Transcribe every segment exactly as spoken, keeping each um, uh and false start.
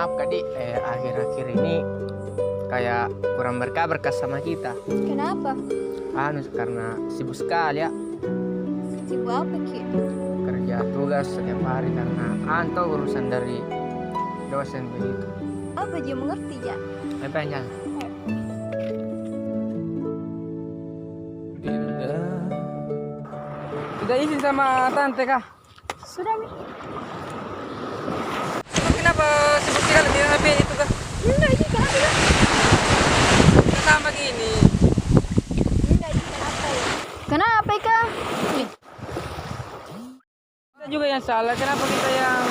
Maaf, Kak, Dik. Eh, akhir-akhir ini kayak kurang berkabar, Kak, sama kita. Kenapa? Anu, karena sibuk sekali, ya. Sibuk apa ki? Kerja tugas setiap hari karena anto urusan dari dosen begitu. Apa ji mengerti ja? Apa yang jalan? Tidak izin sama tante kah? Sudah mi. Kenapa sibuk sekali di H P itu kah? Enggak ji, kenapa kah? Kenapa gini? Enggak ji, kenapa ya? Kenapa kah? Ih. Kita juga yang salah, kenapa kita yang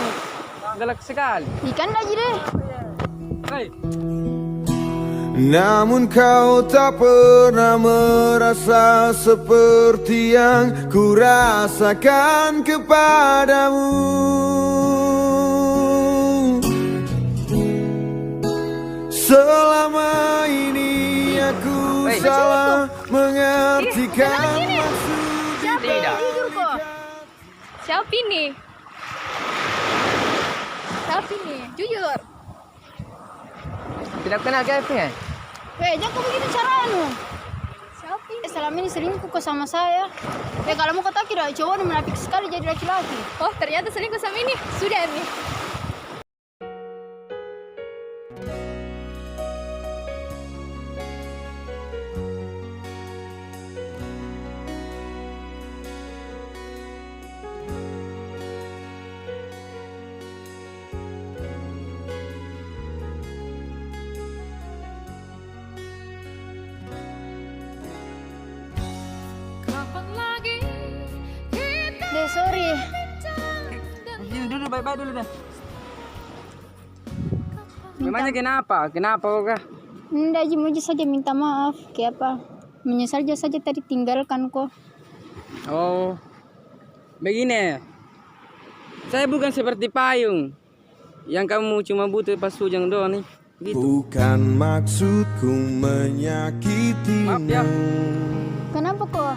galak sekali? Ikan lagi deh. Hei. Namun kau tak pernah merasa seperti yang ku rasakan kepadamu. Selama ini aku salah mengartikan maksud. Tidak. Jujur kok. Siapa ini? Siapa ini? Jujur. Tidak kenal kah ini? Weh, jangan kau begitu cara anu. Siapa ini? Eh, selama ini selingkuh kau sama saya. Eh, kalau mau kau tahu, kira cowok ini menafik sekali jadi laki-laki. Oh, ternyata selingkuh sama ini. Sudah ini. Deh, sorry. Sini dulu, baik-baik dulu deh. Memangnya kenapa? Kenapa kau kah? Nda ji, mau ji saja minta maaf. Kayak apa? Menyesal ji saja tadi tinggalkan ko. Oh, begini. Saya bukan seperti payung yang kamu cuma butuh pas hujan doang nih. Gitu. Bukan maksudku menyakitimu. Maaf ya. Kenapa kok?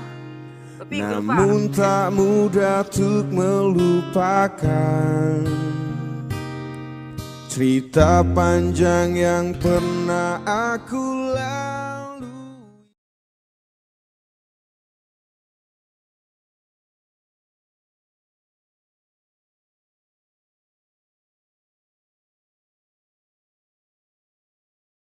Tapi lupa. Namun tak mudah untuk melupakan cerita panjang yang pernah aku lalui.